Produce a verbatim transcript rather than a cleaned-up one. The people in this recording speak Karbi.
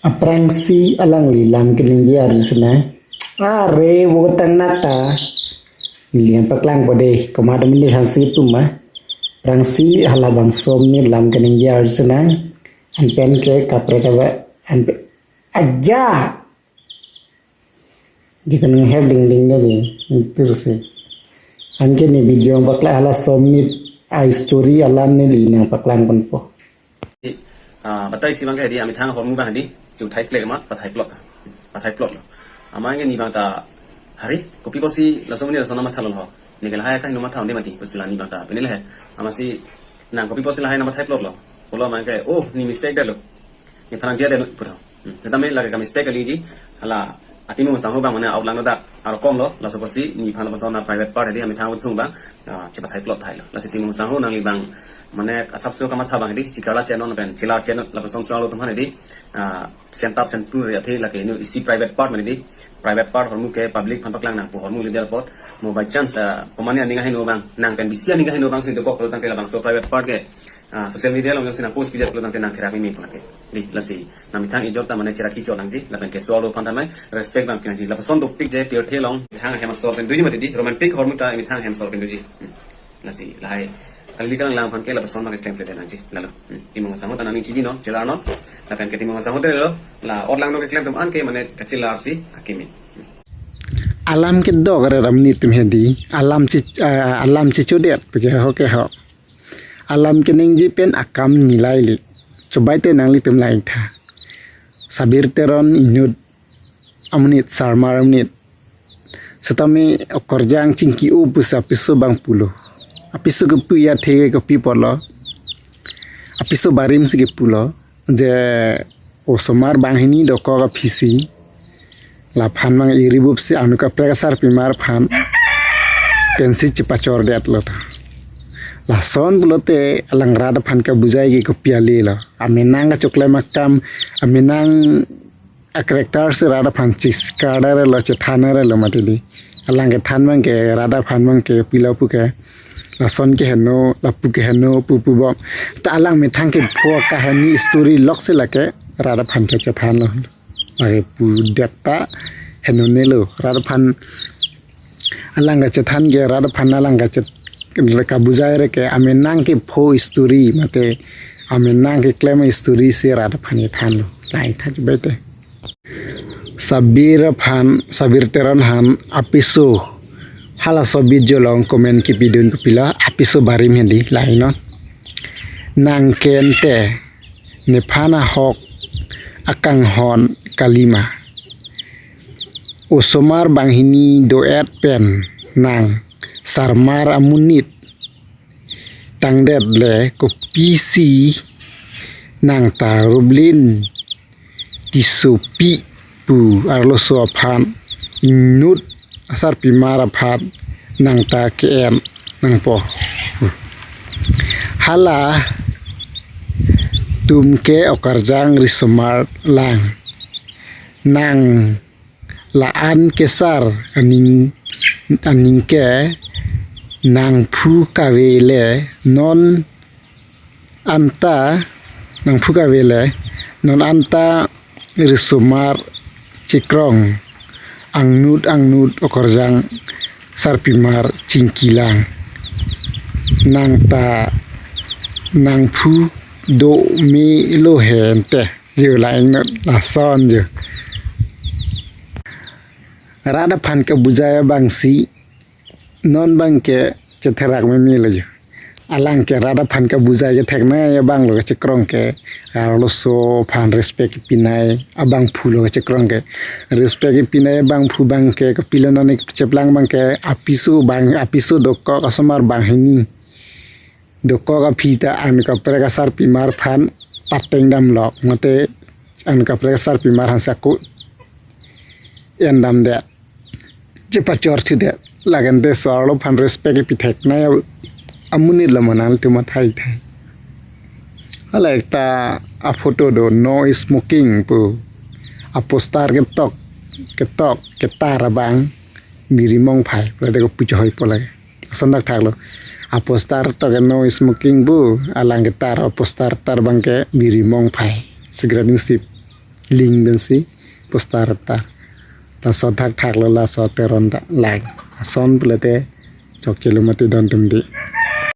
Aphrangsi alangli lam keningje arju sinang. Are, bo tang nata. Neli nangpaklangpo dei, komat amonit aphansi tum ma. Aphrangsi halabangso amonit lam keningje arju sinang. Anpen ke kaprek aba, anpen. Aja! Di kanang hep ding ding dei, ningtur si. Anke ne video nangpaklang halaso amonit a-story alam neli nangpaklangponpo. Ah, batai si abang ke di amethang ahormu abang di, chu thai klek ma, pathai plot. Pathai plot lo. Amat ke ne abang ta, hari, kopi pusi laso amonit lason mathalo ho. Ne ke lahai kaheno matha-un-e mati, pusi la ne abang ta, pini le he. Amatsi, nang kopi pusi lahai nangpathai plot lo. Pulo amat ke, oh, ne mistake detlo. Nephan nangdiya detlo, puthot. Hmm. Setame lake ka mistake kali ji, hala atimung asangho abang mane outline lo dak, aro kom lo, laso pusi, nephan lapuson a-private part di, amethang atum abang, ah, chepathai plot thailo. Lasi timung asangho nangli abang, mane asapso kamatha abang di, chikala channel pen, chila channel, lapuson solo atum aphan di, ah, sentap senpur ya thi lake nu isi private part mane di, private part ahormu ke public aphan paklang nangpo ahormu leader pot, mo by chance, ah, pamane aning kaheno abang, nang pen bisi aning kaheno abang si dokok lo tangte labangso private part ke, ah, social media along si nangpost pidetlo tangte nang therak meme pu lake. Di, lasi, nangmethang ijor ta mane cherak kichor nangji, lapen keso alo aphan ta mane respect abang pinangji. Lapuson dopik je pirthe along, methang hem asor pen doji mati di, romantic ahormu ta methang hem asor pen doji. Hmm. Lasi, lahai, kali kalang lang aphan ke lapuson abang keklem pede nangji. Lalo, hmm, timung asangho ta nangning chibi non, chelar non. Lapen ke timung asangho te lo, la or langno keklem atum an ke mane kachelar si akimi. Hmm. Alam kedok are ram nitum hedi, alam chi, ah, alam chichodet, pake ho ke ho. Alam keningje pen akam milai le. Chobai te nanglitum lang tha. Sabir Teron inut amonit, sarmar amonit. Setame okarjang chingki-o pusi apiso abang pulo. Apiso kepu athe ke kopi pulo. Apiso barim si kepulo. Je osomar banghini dokok aphi si. Laphan mang iribup si anu kaprek asarpimar aphan pensi chepachor detlo ta. Lason pulote alang rat aphan kabujai ke kopi ale lo. Amenang kachoklem akam, amenang a-character si rat aphan chiskar dare lo, chethan dare lo mati di. Alang kethan abang ke, rat aphan abang ke, pilo pu ke. Lason keheno, lapu keheno, pu pu bom. Ta alang methang kepho kahini story lok si lake, rat aphan kechethan lo. Lake pu det ta, henone lo. Rat aphan alang kechethan ke, rat aphan alang kechet, kabujai re ke, amenang kepho story, mate, amenang keklem story si rat aphan kethan lo. Lang tha chibai te. Sabir aphan, Sabir Teron aphan apiso halaso video along comment kepidun kopilo, apiso barim hedi, lang non. Nang ke ante, nephan ahok akanghon kalima. Osomar banghini do-et pen nang sarmar amonit tangdet le kopisi nang ta Rublin Tissopi pu arloso aphan inut asarpimar aphan nang ta ke-en nangpo. Halatum ke okarjang risomar lang. Nang la-an kesar aning, aning ke nangphu kave le non anta, nangphu kave le non anta risomar chikrong angnut angnut okarjang sarpimar chingki lang. Nang ta nangphu do me lo he ante. Yo, lang non lason yo. Rat aphan kabujai abang si non abang ke chetherak meme lo yo. Alang ke rat aphan kabujai ketheknei abang lo kachekrong ke. Arloso aphan respect pinei abangphu lo kachekrong ke. Respect pinei abangphu abang ke kopilo non cheplang abang ke apiso abang, apiso dokok asomar banghini dokok aphi ta anu kaprek asarpimar aphan pateng damlo. Mate anu kaprek asarpimar aphan sako en damdet. Chepachor thudet. Lake ante so arlo aphan respect pitheknei amonit lo ma nangtum athai thai. Hala ekta a-photo do, no smoking pu. A-poster ketok, ketok, ketar abang biri mongphai. Lade kopu chohoi po lake. Ason dak thaklo. A-poster tok ke no smoking pu, alang ketar, a-poster tar abang ke biri mongphai. Cigarette ning sip. link dunsi poster ta. Laso thakthak lo laso Teron ta lang. Ason pulote chokche lo mati don tum di.